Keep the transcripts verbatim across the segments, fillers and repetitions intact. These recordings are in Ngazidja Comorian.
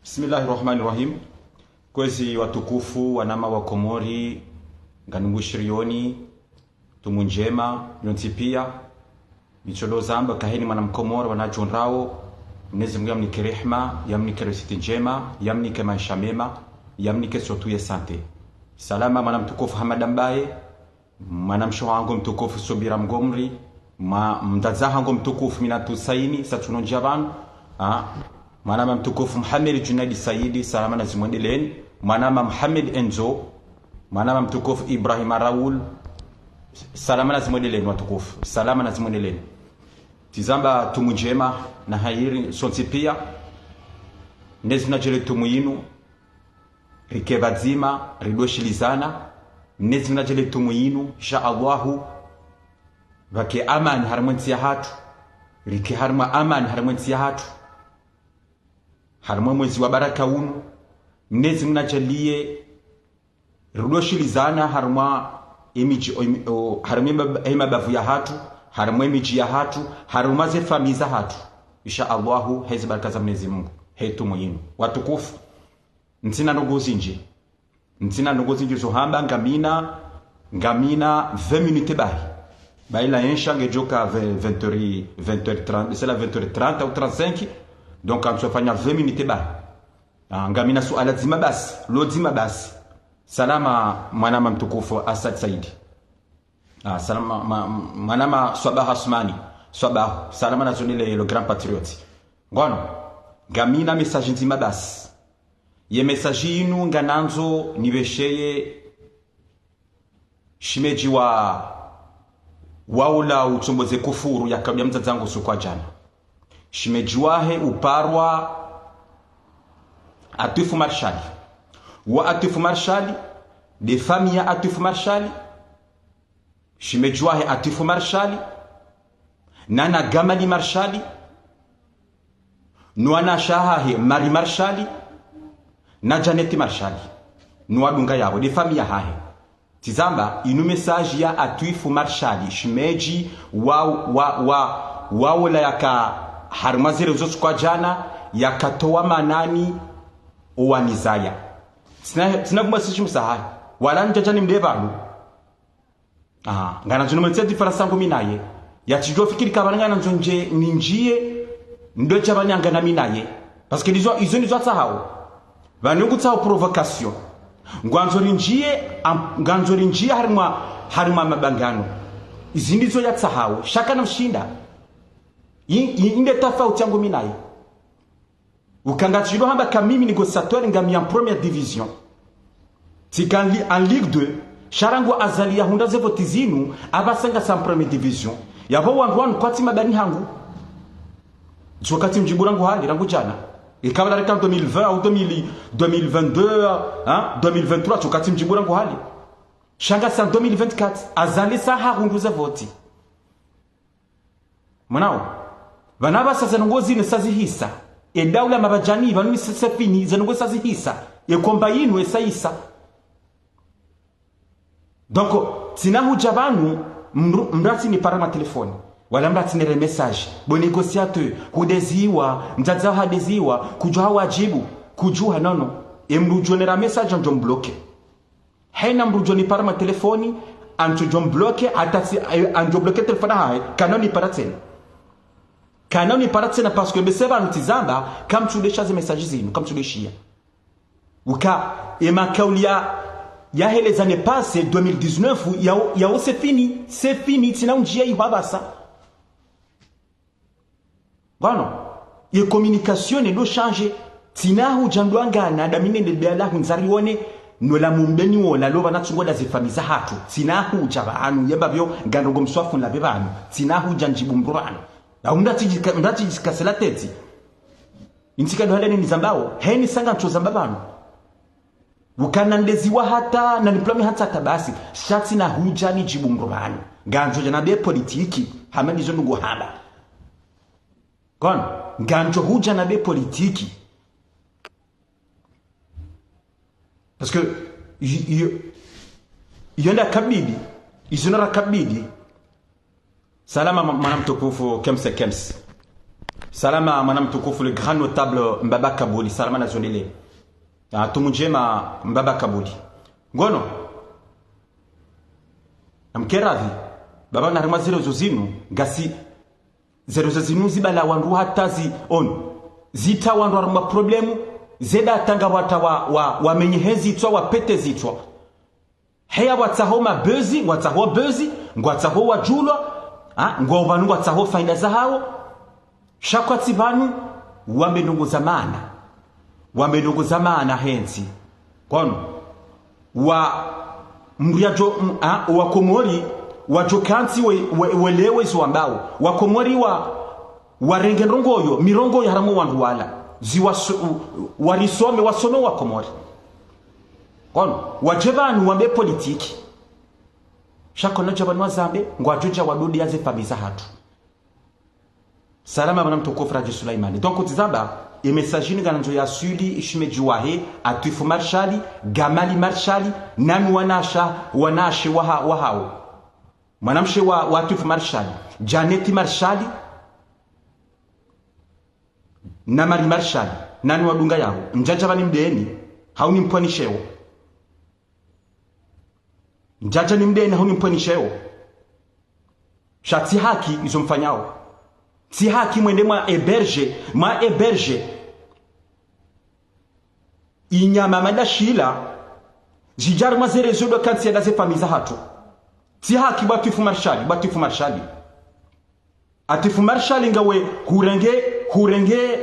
Bismillahi rahmani rahim. Kwezi watukufu, wanama wa Komori, nganimbushiriyoni, tumu ndjema, yontsi piya. Mitsodo zamba kaheni mwana mkomori wanadjo ndrao, Mwenyezi Mungu yamnike rehma, yamnike resiti ndjema, yamnike maesha mema, yamnike surtout ye santé. Salama mwana mtukufu Hamada Mbaye, mwana mshe hangu mtukufu Subira Mgomri, ma, mdzadze hangu mtukufu Minatu Saini, satsuno ndjia pvanu, ah, mwana mtukufu Muhammad Junaidi Saidi, salama na zimwendeleni, mwana ma Muhammad Enzo, mwana ma mtukufu Ibrahima Raoul, salama na zimwendeleni watukufu, salama na zimwendeleni. Tsizamba tumu ndjema na hayiri sontsi piya, nezi na djele tumu yinu, rike pvadzima, ridweshilizana, Mwenyezi Mungu nadjele tumu yinu, insha Allahu, pvake amani harimwa entsi yahatru, rike harimwa amani harimwa entsi yahatru, harimwa mwezi wa baraka unu, Mwenyezi Mungu nadjaliye, ridweshilizana harimwa emidji, o, o, harimwa ema-, emabavu yahatru, harimwa emidji yahatru, harimwa ze famiyi zahatru, insha Allahu, hezi baraka za Mwenyezi Mungu, he tumu yinu. Watukufu, ntsina ndrongo zindji. Ntsina ndrongo zindji zo hamba, ngamina, ngamina vingt minutes bahi. Bahi la yensha ngedjoka ve-, vingt heures, vingt heures trente, c'est la vingt heures trente ou trente-cinq. Donc, ntsofanya vingt minutes bahi. Ah, ngamina suala dzima basi, lo dzima basi. Salama, mwana ma mtukufu Asad Saidi. Ah, salama, ma, mwana ma Swabaha Asumani. Swabaha, salama na zone le, le grand patriote. Ngono, ngamina message ndzima basi. Ye message yinu nganandzo nipvesheye shemedji wa, wa ula utsomboze kufuru ya kabla mdzadze hangu usiku wa djana. Shemedji wahe uparwa Atwifu Marshali. Wa Atwifu Marshali, nde famiyi ya Atwifu Marshali, shemedji wahe Atwifu Marshali, na na Gamali Marshali, no wanashe wahahe Mari Marshali, na Janeti Marshali, no wadunga yapvo, nde famiyi yahahe. Tsizamba, inu message ya Atwifu Marshali, shemedji wa, wa, wa, wa ula yaka harimwa zere zo usiku wa djana, yakatowa manani owanizaya. Tsina, tsina kumba sishimu sahayi. Wala ndjadja nimde pvanu. Ah, nganandzo nimweleze différence yangu mi naye. Yatsidjo fikiri ka pvanu nganandzo ndje, nindjiye, ndo dja pvanu yangana mi naye. Parce que izo, izo ndizo atsahao. Pvanu ngutsaho provocation. Ngwandzo rindjiye, am-, ngwandzo rindjiye harimwa, harimwa mabangano. Izi ndizo yatsahao. Sha kana mshinda. I, i, inde tafauti yangu mi naye. Uka ngatsidjo hamba ka mimi négociateur ngami en première division. Tsika en Li-, en Ligue deux, sha rangu Azali yahundra ze voti zinu, apvasa ngasi en première division. Yapvo wandru wanu kwatsi mabani hangu. Tsi wakati mdjibu rangu hali, rangu djana. Ikabla reka deux mille vingt au deux mille, deux mille vingt-deux, hein, deux mille vingt-trois, tsi wakati mdjibu rangu hali. Sha ngasi en deux mille vingt-quatre, Azali sa hahundru ze voti. Mwanao, pvanu apvasa ze ndrongo zinu sa zihisa. E daula mabadjani, pvanu mi c'est, c'est fini, ze ndrongo sa zihisa. E komba yinu e sa yisa. Donc, tsina hudja pvanu, mdru, mdru atsi nipara ma téléphone. Wala mdru atsi nere message. Bo négociateur, hudeziwa, mdzadze hadeziwa, kudjuha wadjibu, kudjuha nono. E mdru udjo nera message ndjo mbloqué. Hayina mdru udjo nipara ma téléphone, antsudjo mbloqué, hata si, eh, andjo bloqué téléphone hahe, kana unipara tsena. Kana unipara tsena parce que bese pvanu tsizamba, kamtsudesha ze message zinu, kamtsudeshiya. Uka, e makauli ya, yahe les années passées, deux mille dix-neuf, ya, ya, c'est fini, c'est fini, tsina undjiya iho apvasa. Ngono, ye communication ne do changer. Tsina hudja ndo angana, dami nende bela hundzari wone, no la mumbeni wola, lo pvanu tsungo da ze famiyi zahatru. Tsina hudja pvanu, yamba pvo, ngandrongo mswafu nlapve pvanu. Tsina hudja ndjibu mdru pvanu. Na umdru atsidjika, mdru atsidjika sela teti. Intsika ndo hale ni nizambao, heni sanga ntso zamba pvanu. Ukana ndeziwa hata, na niplome hata hata basi, sha tsina hudja nidjibu mdru pvanu. Ngandzo dja nambe politiki, hama ndizo ndrongo hamba. Ngono, ngandzo hudja nambe politiki. Parce que, i, i, iyo nda kabidi, izo nara kabidi. Salama ma-, mwana mtukufu, Kemse Kemse. Salama mwana mtukufu, le grand notable Mbaba Kabuli. Salama na zondele. Ah, tumu ndjema Mbaba Kabuli. Ngono. Namkeradhi. Baba na harumwa zero zo zinu. Ngasi zero zo zinu zibala wandru hata zi on. Zita wandru harumwa problemu. Zeda tanga wata wa, wa, wamenye hezi itswa, wapete zitswa. Heya watsaho mabezi, watsaho bezi, ngwatsaho wadjulwa, ha, ngwao pvanu ngwatsaho faida zahawo. Sha kwatsi pvanu, wambe ndrongoo za maana. Wambe ndrongoo za maana hentsi. Kono, wa mriadjo, m-, ha, wa Komori, wadjo kantsi we, we, welewe izo wambao. Wa Komori wa, warenge ndrongoo yo, mirongoo ya harumwa wandru wala. Ziwaso-, u-, warisome, wasome wa Komori. Kono, wadje pvanu wambe politiki. Sha kono dja pvanu wazambe, ngwadjo dja wadudi ya ze famiyi zahatru. Salama mwana mtukufu Radji Sulaimani. Donc, utsizamba, e message ini nganandzo ya swili, ishimedji wahe, Atwifu Marshali, Gamali Marshali, nami wanasha, wanashe waha, wahawo. Mwanamshe wa, wa Atwifu Marshali, Janet Marshali, na Marie Marshali, nani wadunga yawo. Ndjadja pvani mdeni, hau ni mpwani sheo. Ndjadja ni mdeni, hau ni mpwani sheo. Sha tsi haki izo mfanyao. Tsi haki mwende mwa héberger, mwa héberger. Inyama madashila, zidja harumwa ze réseaux ndo kantsi yenda ze famiyi zahatru. Tsi haki bo Atwifu Marshali, bo Atwifu Marshali. Atwifu Marshali ngawe hurenge, hurenge,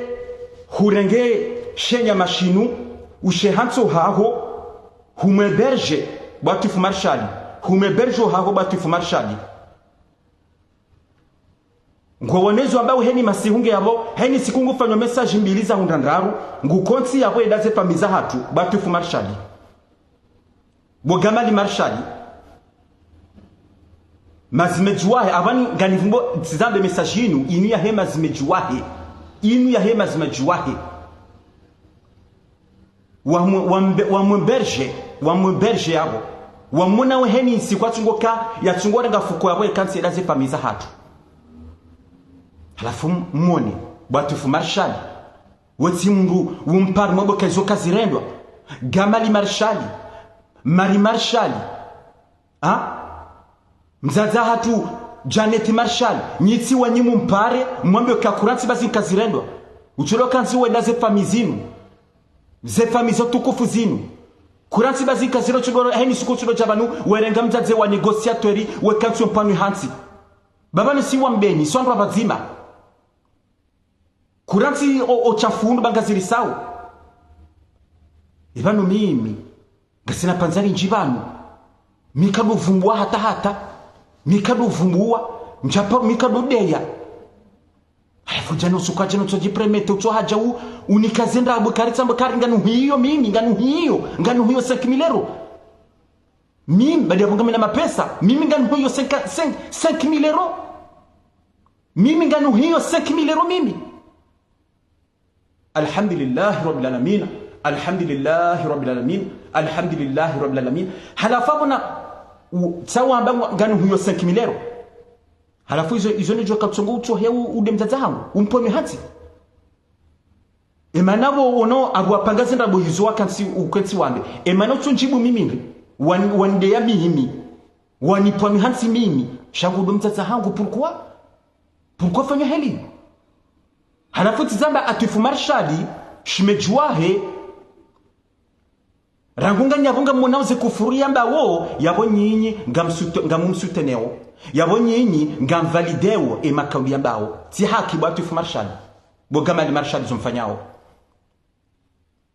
hurenge she nyama shinu, ushe hantsi haho, humwe héberger, bo Atwifu Marshali. Humwe héberger haho, bo Atwifu Marshali. Ngwawonezwa amba uheni masihu nge yapvo, heni siku ngufanyo message mbili za hundra ndraru, ngukontsi yapvo yenda ze famiyi zahatru, bo Atwifu Marshali. Bo Gamali Marshali. Mazimedji wahe, apvani nganivumbo, tsizambe message inu, inu yahe mazimedji wahe. Inu yahe mazimedji wahe. Wamwe-, wambe-, wamwe héberger, wamwe héberger yapvo. Wamwona weheni ntsiku yatsungo ka, yatsungo renga fuko yapvo ye kantsi yenda ze famiyi zahatru. Halafu mwone, bo Atwifu Marshali. Wetsi mndru, umpari mwambe ka izo kazirendwa. Gamali Marshali. Marie Marshali. Ha? Mdzadze hatru, Janet Marshali, nyitsi wanyu mumpare, mwambe ka kurantsi bazi nkazirendwa. Utsulo kantsi wenda ze famiyi zinu. Ze famiyi zo tukufu zinu. Kurantsi bazi nkazirendwa tsulo, heni suku tsulo dja pvanu, werenga mdzadze wa négociateur, we kantsi yo mpvanu hantsi. Baba ni si wa mbeni, si wandru wapvadzima. Kurantsi o, o chafu unu ba ngazirisao. Ipvanu mimi. Ngasina pvandzari ndji pvanu. Mi kaduvumbuwa hata hata. Mi kaduvumbuwa. Ndjapa mi kadudeya. Halafu djana usuka djana utso djipremete utso hadja u, unikaze ndrabo kari tsambo kari nganu hiyo mimi, nganu hiyo, nganu hiyo cinq mille euros. Mimi, badi ya pvo ngamina mapesa, mimi nganu hiyo cinq, cinq, cinq mille euros. Mimi nganu hiyo cinq mille euros mimi. Alhamdulillahi Rabbil Alamin. Alhamdulillahi Rabbil Alamin. Alhamdulillahi Rabbil Alamin. Halafu apvo na, u-, tsawa amba ngwa-, nganu hiyo cinq mille euros. Halafu izo, izo nidjo katsongo utsohe u-, ude mdzadze hangu, umpvonwe hantsi. Emana pvo ono apvo wapanga zindrabo hizo wakantsi, ukantsi wambe. Emana utsondjibu mimi ndri, wan-, wandeya mimi. Wanipvonwe hantsi mimi. Sha ngu udo mdzadze hangu, pourquoi? Pourquoi fanya heli? Halafu tsizamba Atwifu Marshali, shimedji wahe, rangu nganyi apvo ngamwonao ze kufuru yambao, yapvo nyinyi ngamsute-, ngamumsuteneo. Yapvo nyinyi ngamvalideo e makauli yambao. Tsi haki bo Atwifu Marshali. Bo Gamali Marshali zo mfanyao.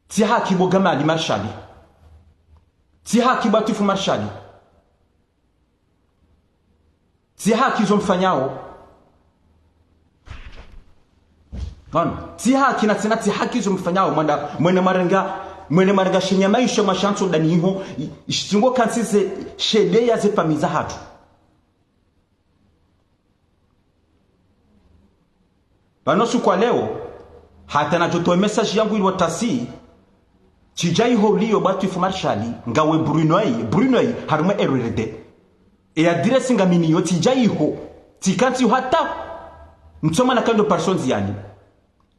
Tsi haki bo Gamali Marshali. Tsi haki bo Atwifu Marshali. Tsi haki zo mfanyao. Pvanu, tsi haki na tsena tsi haki zo mfanyao. Mwanda, mwene mwarenga, mwene mwarenga she nyama isho mwashantso dani iho, i-, ishitsingo kantsi ze, shede ya ze famiyi zahatru. Pvanu suku wa leo, hata nadjo towa message yangu ilo tasi, tsidja iho uliyo bo Atwifu Marshali, ngawe Brunei, Brunei, harumwa R R D. E adresse ngaminayo, tsidja iho, tsikantsi hata, ntsoma na kando parsons yani.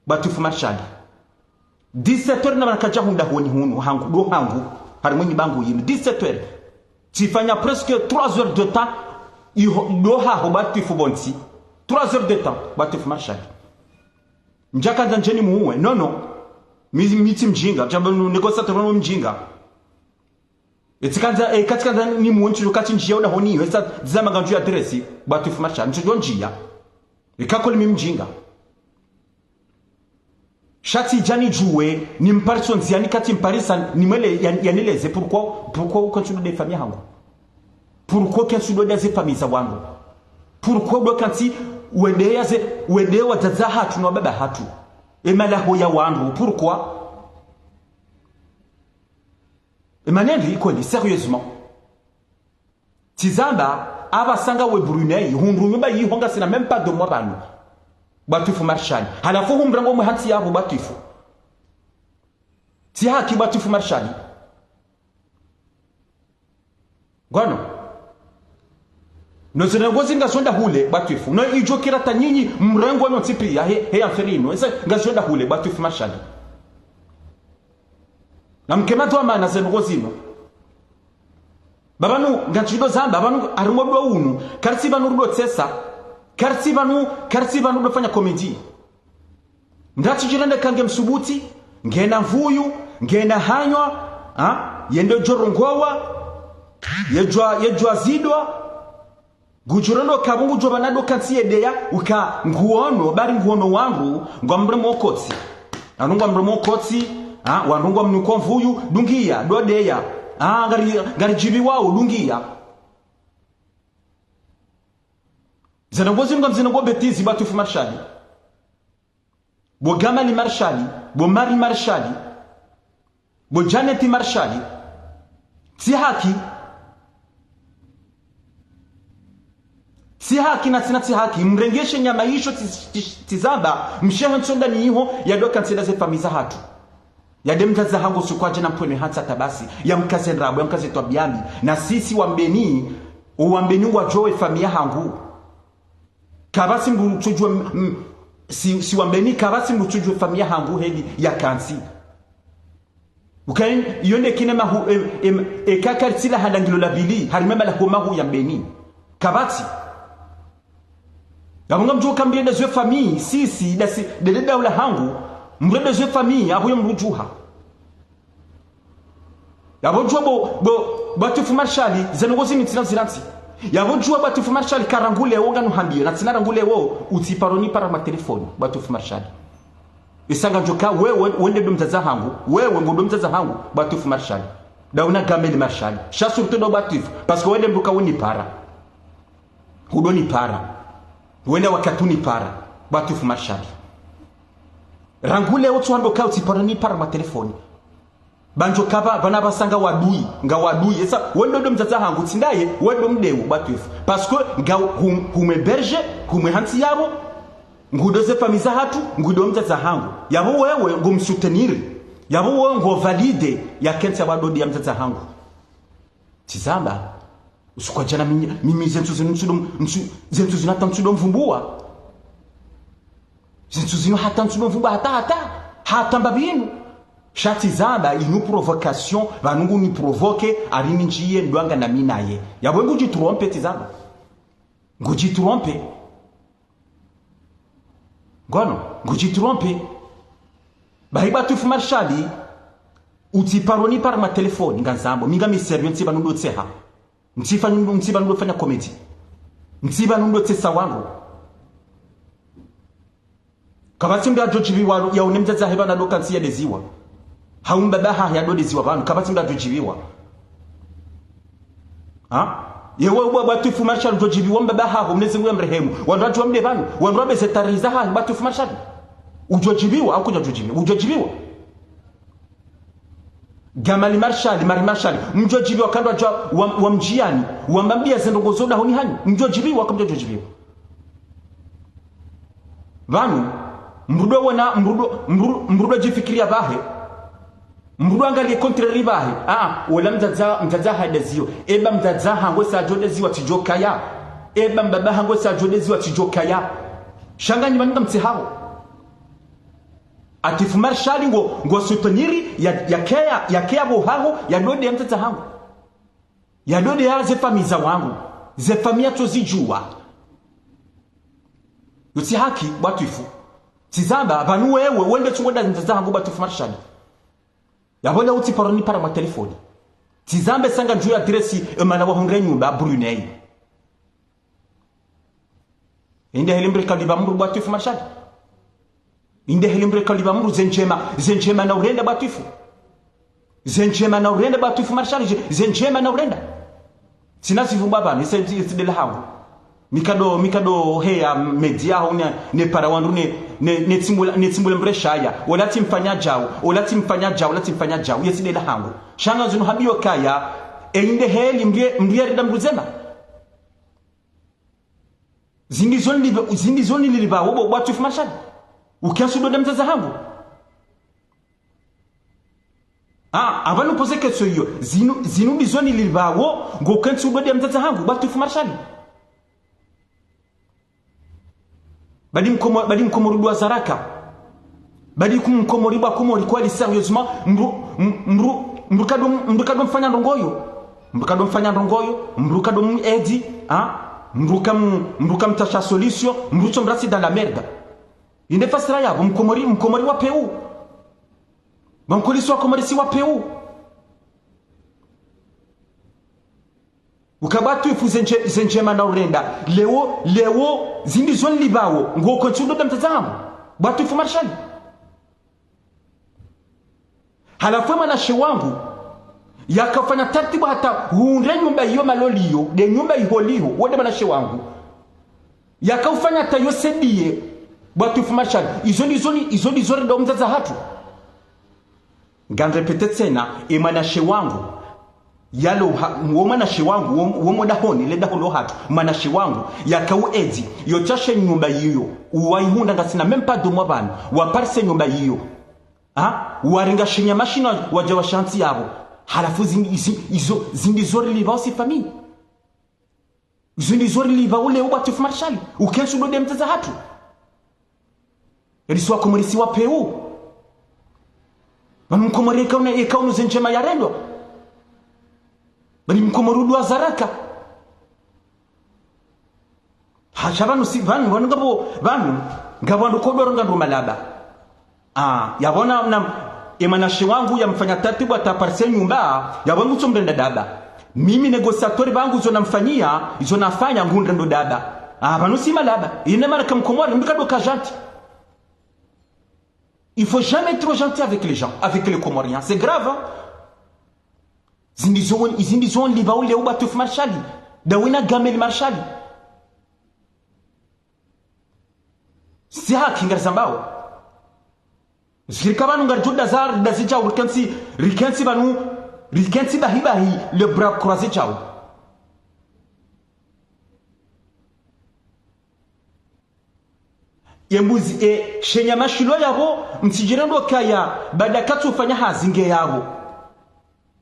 Bwatwifu Marshali. Dix-sept heures na pvanu kadja hundra honi hunu, hangu, ndo hangu, harimwa nyi bangu yinu. Dix-sept heures. Tsifanya presque trois heures de temps, iho, ndo haho Bwatwifu pvontsi. Trois heures de temps, Bwatwifu Marshali. Ndjakandza ndje nimuuwe, non, non. Mi, mi tsi mdjinga, ndjamba nu, négociateur nu mdjinga. Etsikandza, e, katsikandza nimuuwe ntsidjo kati ndjiya uda honi, esa dzama ngandjo ya adresse, Bwatwifu Marshali, ntsidjo ndjiya. Eka kweli mi mdjinga. Sha tsidja nidjuwe, nimpariso ndziani kati mparisa, nimwele, ya, yaneleze, pourquoi, pourquoi uka ntsudo de famille hangu? Pourquoi uka ntsudo de ze famille za wandru? Pourquoi udo kantsi wende ya ze, wende wadzadze hatru no wababa hatru? E malaho ya wandru, pourquoi? E manendri ikoli, sérieusement. Tsizamba, apvasa ngawe Brunei, hundru nyumba yiho ngasina même pas deux mois pvanu. Bwatwifu Marshali. Halafu humrengo mwe hantsi yapvo Bwatwifu. Tsi haki Bwatwifu Marshali. Ngono. No zinu ngozi ngazonda hule Bwatwifu. No idjo kira ta nyinyi mrengo no tsipi ya he, he ya mferi inu. Ese ngazonda hule Bwatwifu Marshali. Na mkema tu amana zinu ngozi inu. Ba pvanu, ngantsido zamba, pvanu, harimwa mdo unu, karitsi pvanu rudo tsesa, karitsi pvanu, karitsi pvanu rudo fanya comédie. Mdru tsi djirende ka nge msubuti, ngena mvuyu, ngena hanywa, ha? Yende djorongowa, yedjwa, yedjwa zidwa, ngudjurondo kapvu ngudjo pvanu do kantsi yedeya, uka nguono, bari nguono wandru, ngwamremo kotsi. Wandru ngwamremo kotsi, ha, wandru ngwamnuko mvuyu, dungiya, dodeya. Ha, ngari, ngaridjibiwao, dungiya. Zana ngozi ngamzina ngo bêtise, Bwatwifu Marshali. Bo Gamali Marshali, bo Marie Marshali, bo Janet Marshali. Tsi haki. Tsi haki na tsina tsi haki. Mrengeshe nyama yisho tsi, tsi, tsizamba, mshehe ntsonda ni iho, yado kantsi da ze famille za hatru. Yade mdzadze hangu sukwadje na mpwene hantsa tabasi, yamkaze ndrabo, yamkaze twabiya mbi. Na sisi wambeni, o wambeni ngwadjuwe famille hangu. Kapvatsi mdru tsudjuwe, mm, si, si wambeni, kapvatsi mdru tsudjuwe famille hangu heli ya kantsi. Ukain, iyo nde kine mahu, em, em, eka karitsila handa ngilo la pvili, harimwa malaho mahu ya mbeni. Kapvatsi. Yapvo ngamdjo kambiye de ze famille, sisi, dasi, dede daula hangu, mrende ze famille, apvo yo mrudjuha. Yapvo djuwa bo, bo, Bwatwifu Marshali, zenu ngozi ni tsina zirantsi. Yapvo djuwa Bwatwifu Marshali, ka rangu leo nganu hambiyo, na tsina rangu leo, utsi paro ni para ma téléphone, Bwatwifu Marshali. Isa ngandjo ka, wewe, wende do mdzadze hangu, wewe ngo do mdzadze hangu, Bwatwifu Marshali. Da una Gamali Marshali. Sha surtout do Bwatwifu, parce que wende mbuka uni para. Hudo ni para. Wende wakati uni para. Bwatwifu Marshali. Rangu leo tsu wando ka utsi paro ni para ma téléphone. Ba ndjo ka pva, pvana pvasa nga wadui, nga wadui. Esa, wendo do mdzadze hangu, tsi ndaye, wendo mdeu, Bwatwifu. Parce que nga hum, humwe berger, humwe hantsi yapvo, ngudo ze famille za hatru, ngudo mdzadze hangu. Yapvo wewe, ngo msoutenir. Yapvo wewe, ngo valider, ya kentsi ya wadodi ya mdzadze hangu. Tsizamba. Usiku wa djana mimi, mimi zentsu zinu ntsudo, ntsu, zentsu zinu hata ntsudo mvumbuwa. Zentsu zinu hata ntsudo mvumbuwa hata, hata, hata mbapvi inu. Sha tsizamba inu provocation, pvanu nguni provoquer, ari ni ndjiye ndwanga na mi naye. Yapvo ngudji tromper tsizamba. Ngudji tromper. Ngono, ngudji tromper. Bahi Bwatwifu Marshali, utsi paro ni para ma téléphone, ngandzambo, mi ngami sérieux ntsi pvanu ndo tseha. Ntsi fa, ntsi pvanu ndo fanya comédie. Ntsi pvanu ndo tsesa wangu. Kapvatsi mdru adjo djibiwa, ya une mdzadze hahe pvanu ndo kantsi ya deziwa. Hau mbaba hahe yado deziwa pvanu, kapvatsi mdru adjo djibiwa. Ha? Yewe uba Bwatwifu Marshali udjo djibiwa mbaba haho, Mwenyezi Mungu ya mrehemu. Wandru adjo mde pvanu, wandru wabeze tarehi za hahe, Bwatwifu Marshali. Udjo djibiwa, au kudja udjo djibiwa. Udjo djibiwa. Gamali Marshali, Marie Marshali, mdjo djibiwa kandwa djwa wa, wa mdjiani, wa mbambia zendrongo zo dahoni hanyu, mdjo djibiwa, kamdjo djibiwa. Pvanu, mrudo wona, mrudo, mru-, mrudo djifikiria pvahe, mrudo angaliye contraire pvahe, aa, wola mdzadze, mdzadze hahe deziwa, eba mdzadze hangu sa djo deziwa tsidjo kaya, eba mbaba hangu sa djo deziwa tsidjo kaya. Sha nganyi pvanu ngamtsi haho. Atwifu Marshali ngo, ngo soutenir ya, ya keya, ya keya bo haho, ya dode ya mdzadze hangu. Ya dode ya ze famille za wangu. Ze famille yatsozidjuwa. Yo tsi haki, bo Atwifu. Tsizamba, pvanu wewe, wende tsungo da mdzadze hangu bo Atwifu Marshali. Yapvo leo utsi paro ni para mwa telefoni. Tsizambe sanga ndjuya adresse, e mana wahundre nyumba, Brunei. Inde heli mdru kalipva mdru bo Atwifu Marshali. Inde heli mdru kalipva mdru ze ndjema, ze ndjema na urenda bo Atwifu. Ze ndjema na urenda bo Atwifu Marshali, ze, ze ndjema na urenda. Tsina sivu baba, ni se, se, se de la hangu. Mikado, mikado heya media ho ne, ne para wandru ne, ne, ne tsimbula, ne tsimbula mdru shaya. Ola tsimfanya djau, ola tsimfanya djau, ola tsimfanya djau. Ye tsi de la hangu. Sha nga zinu hambiyo kaya, e inde heli mdru ye, mdru ye rida mdru zema. Zindri zo nilipva, zindri zo nilipva wo bo, bo Atwifu Marshali. Ukentsi udode mdzadze hangu. Ah, apvanu poze question iyo. Zinu, zinu ndizo nilipva wo, ngo ukentsi udode mdzadze hangu, bo Atwifu Marshali. Badi mkomo, badi mkomo rudwa zaraka. Badi kum-, mkomori bo wakomori kweli sérieusement, mdru, m-, mdru, mdru kado, mdru kado mfanya ndrongo yo. Mdru kado mfanya ndrongo yo, mdru kado m-, edi, ha? Mdru kam-, mdru kamtsaha solution, mdru tso mrasi dans la merde. Inde fasira yapvo, mkomori, mkomori wa peu. Bo wakomori si wakomori si wa peu. Uka bo Atwifu ze ndje-, ze ndjema na urenda. Leo, leo, zindri zo nilipva wo. Ngo ukentsi udode mdzadze hangu. Bo Atwifu Marshali. Halafu e mwanamshe wangu, yaka ufanya taratibu hata hundre nyumba iyo maloliyo, de nyumba iholiho, wo de mwanamshe wangu. Yaka ufanya hata yo sediye, bo Atwifu Marshali. Izo ndizo ni, izo ndizo renda o mdzadze hatru. Ngamrepete tsena, e mwanamshe wangu. Yalo ha, wo mwanamshe wangu, wo, wo mo dahoni, le daho lo hatru. Mwanamshe wangu, yaka uedi, yo tsashe nyumba iyo. Uwaihundra ngasina même pas deux mois pvanu. Waparise nyumba iyo. Ha? Warenga she nyama shinu wadja washanti yapvo. Halafu zindri, zi-, izo, zindri zo rilipva o si famille. Zindri zo rilipva wo leo bo Atwifu Marshali. Ukentsi udode mdzadze hatru. Eli si wakomori si wa peu. Pvanu mkomori eka una, eka unu ze ndjema ya rendwa. Badi mkomori udwa zaraka. Hasha pvanu si, pvanu, pvanu ngapvo, pvanu, ngapvo wandru kodoro nga ndru malaba. Ah, yapvo na, na, e mwanamshe wangu yamfanya taratibu hata parise nyumba, yapvo ngutso mrenda daba. Mimi négociateur pvangu zo namfanyia, izo nafanya ngundrendo daba. Ah, pvanu si malaba. Ine mana ka mkomori, mdru kado ka gentil. Il faut jamais être trop gentil avec les gens, avec les Comoriens. C'est grave, hein? Zindri zo, zindri zo nilipva wo leo bo Atwifu Marshali. Dawe na Gamel Marshali. Si haki ngarizambao. Zikirika pvanu ngaridjo da za, da zidjau rikentsi, rikentsi pvanu, rikentsi bahi bahi, les bras croisés djau. Ye mbuzi, e, she nyama shilo yapvo, mtsidjirendo kaya, baada katsu fanya hazi nge yapvo.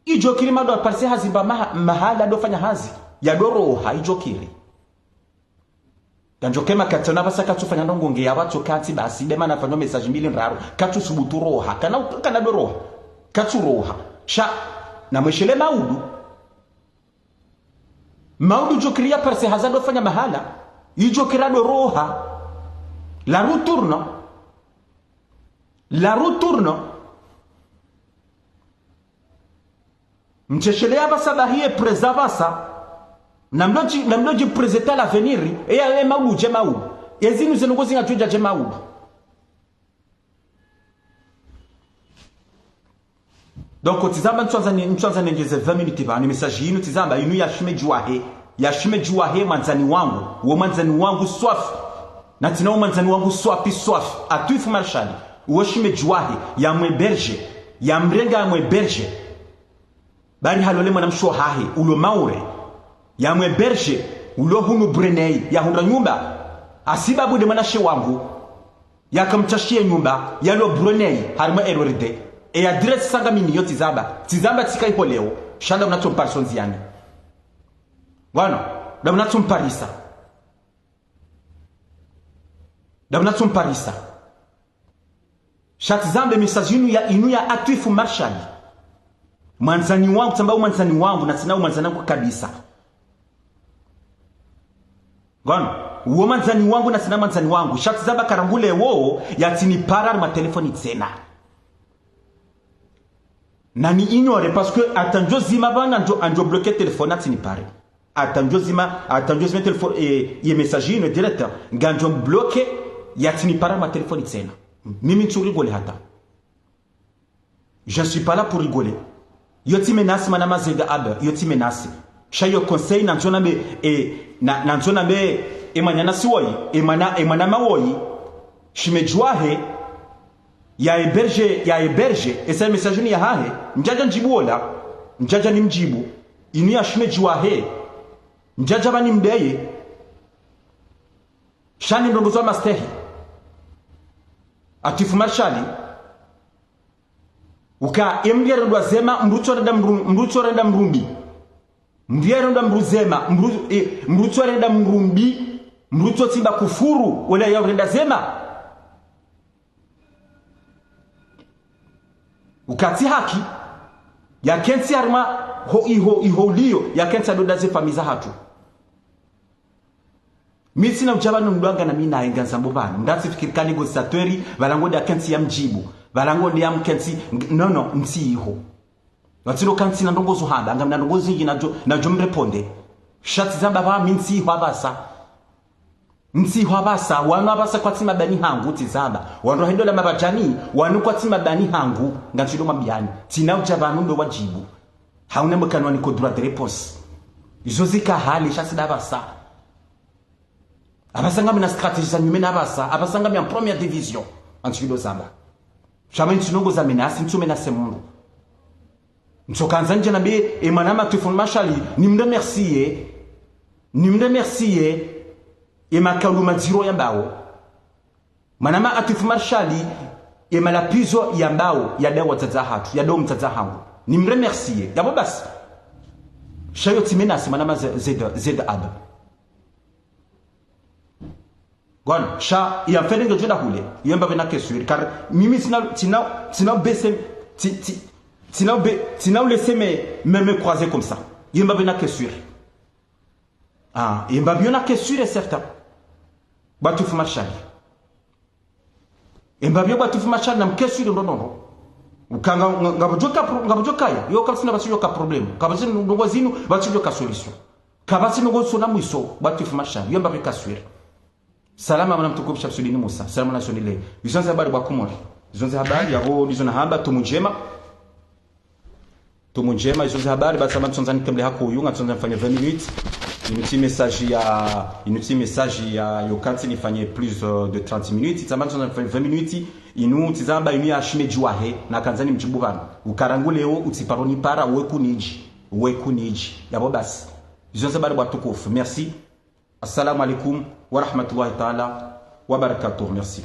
Idjo kiri mado aparise hazi mba maha-, mahala do fanya hazi. Yado roha, idjo kiri. Kandjo kema katsona pvasa katsu fanya ndrongo nge yapvo tso kantsi basi, de mana fanya message mbili ndraru. Katsu subutu roha, kana, kana do roha. Katsu roha. Sha, na mweshele maudu. Maudu idjo kiri ya parise hazi do fanya mahala. Idjo kiri do roha. La roue tourne. La roue tourne. Mtsesheleya pvasa bahi ye présent pvasa. Namdodji, namdodji présenter l'avenir. E ya, e maudu dje maudu. E zinu zenu ngozi ngadjo dja dje maudu. Donc, tsizamba ntswanza ni, ntswanza nendjeze vingt minutes pvanu, message yinu, tsizamba yinu ya shemedji wahe. Ya shemedji wahe, mwandzani wangu. Wo mwandzani wangu swafi. Na tsina wo mwandzani wangu swafi, swafi. Atwifu Marshali. Wo shemedji wahe. Ya mwe héberger. Ya mrenga ya mwe héberger. Bari halole mwanamshe wahahe, ulo Maore. Ya mwe héberger, ulo hunu Brunei, ya hundra nyumba. Hasibabu de mwanamshe wangu. Yaka mtsashiye nyumba, yalo Brunei, harimwa R R D. E adresse sanga mimi yo tsizamba. Tsizamba tsika iho leo. Sha da mna tso mparisa ondziani. Wano, da mna tso mparisa. Da mna tso mparisa. Sha tsizambe message inu ya, inu ya Atwifu Marshal. Mwandzani wangu, tsamba umwandzani wangu, na tsina umwandzani wangu kabisa. Ngono, uwo mwandzani wangu, na tsina mwandzani wangu. Sha tsizamba ka rangu leo, yatsinipara harumwa telefoni tsena. Na ni ignore, parce que hata ndjo zima pvanu, ndjo, ndjo bloquer telefoni, yatsinipare. Hata ndjo zima, hata ndjo zima telefoni, eh, ye message inu direct, ngamdjo mbloquer, yatsinipara harumwa telefoni tsena. Mimi ntsu rigoler hata. Je ne suis pas là pour rigoler. Yo tsi menace, mwanama Zeda Abe, yo tsi menace. Sha yo conseil nandzo nambe, eh, na, nandzo nambe, eh, mwananyasi woyi, eh, mwana, eh, mwanama woyi, shemedji wahe, ya héberger, ya héberger, esa message ni yahahe, ndjadja ndjibu wola, ndjadja nimdjibu, inu ya shemedji wahe, ndjadja pvanu nimdeye, sha ni ndrongo zo mastehi. Atwifu Marshal, uka, ye mdru yarendwa zema, mdru tsorenda mdru, mdru tsorenda mdru mbi. Mdru yarendwa mdru zema, mdru, eh, mdru tsorenda mdru mbi, mdru tsotsimba kufuru, wala ya urenda zema. Uka tsi haki, yakentsi harumwa ho, iho, iho uliyo, yakentsi hadoda ze famiyi zahatru. Mi tsina udja pvanu mdru ngana mi naye ngandzambo pvanu. Mdru yatsifikiri ka négociateur, pvala ngo nda kentsi yamdjibu. Pvala ngo nda yamkentsi, ng-, non, non, ntsi iho. Watsilo ka ntsina ndrongo zo hamba, ngamna ndrongo zindji nadjo, nadjo mrépondre. Sha tsizamba pvanu mi ntsi iho apvasa. Ntsi iho apvasa, wanu apvasa kwatsi mabani hangu, tsizamba. Wanu hendo la mabadjani, wanu kwatsi mabani hangu, ngantsilo mabani. Tsina udja pvanu ndo wadjibu. Hauna mkano wa niko droit de réponse. Izo zika hali, sha tsi nda apvasa. Apvasa ngamina stratégie za nyumeni apvasa, apvasa ngami en première division. Ntsu ilo zamba. Sha mi ntsu ndrongo za menace, ntsu menace mdru. Ntsu kandza ndje nambe, eh, mwanama Atwifu Marshal, nimremercie. Nimremercie. Ye makaulu madziro yambao. Mwanama Atwifu Marshal, ye malapvizo yambao, yadawa mdzadze hatru, yadawa mdzadze hangu. Nimremercie. Yapvo basi. Sha yo tsi menace, mwanama Z-, Zeda, Zeda Abe. Ngono, sha, ya mfere nge djo nda hule, yo mbapvi nake sûr, car mimi tsina, tsina, tsina baisser, tsi, tsi, tsina ba-, tsina laisser me, me, me croiser comme ça. Yo mbapvi nake sûr. Ah, yo mbapvi yo nake sûr et certain. Bo Atwifu Marshal. Yo mbapvi yo bo Atwifu Marshal namke sûr ndo ndo ndo. Uka nga, nga, ngapvo djo ka pro-, ngapvo djo kaya, yo kapvatsina pvatsi djo ka problème. Kapvatsi ndrongo zinu, pvatsi djo ka solution. Kapvatsi ndrongo zo na mwiso, bo Atwifu Marshal, yo mbapvi ka sûr. Salama mwana mtukufu Shamsudini Musa. Salama na soni le. Izo ndze habari bo Wakomori. Izo ndze habari, yapvo ndizo nahamba, tumu ndjema. Tumu ndjema, izo ndze habari, ba tsamba ntsondza nikemle hako uyu, ngantsondza nifanye vingt minutes. Inu tsi message ya, inu tsi message ya, yo kantsi nifanye plus, euh, de trente minutes. Tsamba ntsondza nifanye vingt minutes. Inu tsizamba inu ya shemedji wahe, nakandza nimdjibu pvanu. Uka rangu leo, utsiparo nipara, we kunidji. We kunidji. Yapvo basi. Izo ndze habari bo watukufu. Merci. Assalamu alaikum wa rahmatullahi ta'ala wa barakatuh. Merci.